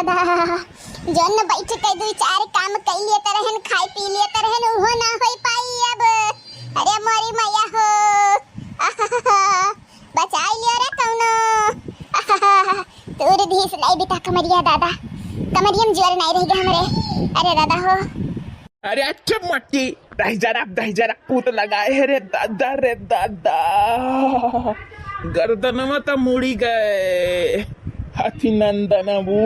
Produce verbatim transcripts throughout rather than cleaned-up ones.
दादा, जौन बैठ के दुई चार काम कइ लेत रहेन, खाइ पी लेत रहेन, उहो ना होइ पाई अब। अरे मोरी मैया हो, बचाइ लियो रे कउनो। तूर दिहिस नाहीं बेटा कमरिया दादा, कमरिया में जोर नाहीं रहि गा हमरे। अरे दादा हो। अरे अच्छे मट्टी, दहिजरा, दहिजरा पूत लगाए है रे दादा, रे दादा। गर्दनवा त मुड़ी गए। हाथी नंदन अबू,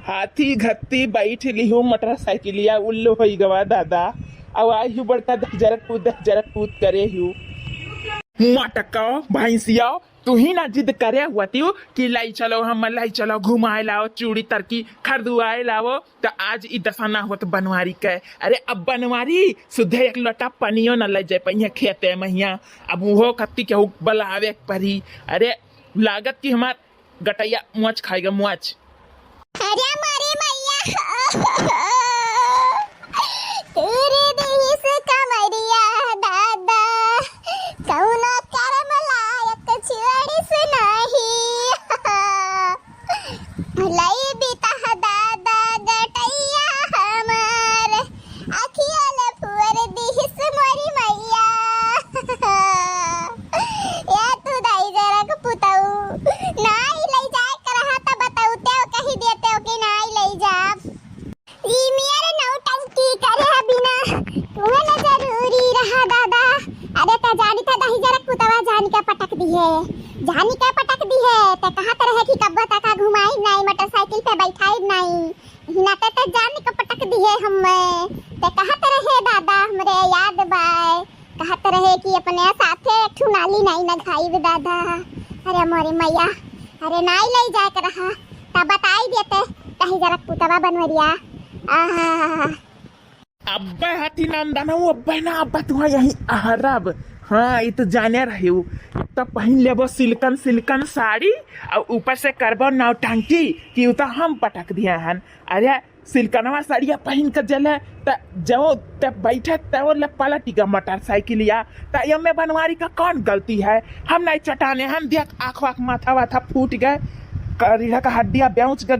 हाथी घत्ती बैठ लिहू मोटरसाइकिलिया उल्लू होइ गवा दादा। अब आई हूँ बड़का दहिजरा पूत, दहिजरा पूत करे हूँ। मटका भैंसिया, तू ही ना जिद करे हुआ तियो कि लाई चलो, हम लाई चलो, घुमाए लाओ, चूड़ी तरकी खरीदुआए लाओ, त आज ई दशा ना होत बनवारी के। अरे अब बनवारी सुधे एक लोटा पनियो न ले जाए पहिया खेते महिया। अब उहो खत्ती केहू बलावे के परी। अरे लागत कि हमार गटैया मुआच खाएगा, मुआच। अरे मोरी मैया, तूर दिहिस कमरिया दादा, कउनो करम लायक छोड़िस नाहीं। लई बितह दादा गटैया हमार, अखिया ल फुअर दिहिस मोरी मैया। ए तू दहिजरा के पुतऊ, नाहीं लइ जाए के रहा त बतउतेउ, कहि देतेउ कि नाहीं लइ जाब। ई मेर नौटंकी करे बिना तुहे न जरूरी रहा दादा। अरे त जानी त दहिजरा के पुतवा जानी के पटक दिहे, जानी के पटक दिहे। त कहत रहे कि कब्बो तका घुमाई नाहीं, मोटरसाइकिल पे बैठाई नाहीं। हिना ते, ते जान के पटक दिहे हम्मे। ते कहत रहे दादा हमरे याद बाय, कहत रहे कि अपने साथे एक ठू नाली नाई न घाइब दादा। अरे मोरे मैया, अरे नाई लई जाए के रहा, तब बताई देते, दहिजरा के पुतवा बनवरिया। आहा। अब्बे हाथी नंदन हो, अब्बे ना, अब्बे तू यहीं अहरब। हाँ, ई तो जाने रहे हो। एक तो पहिन लेबो सिल्कन, सिल्कन साड़ी, और ऊपर से करबो नौटंकी कि उ तो हम पटक दिए हन। अरे, सिल्कनवा साड़िया पहिन के जले, त जो ते बैठे, त वो ले पलटी का मोटरसाइकिलिया। त एमे बनवारी का कौन गलती है? हम नहीं चटाने, हम देख आँख वाँख माथा वाथा फूट गए, करीढ़ा का हड्डिया बेउच गए,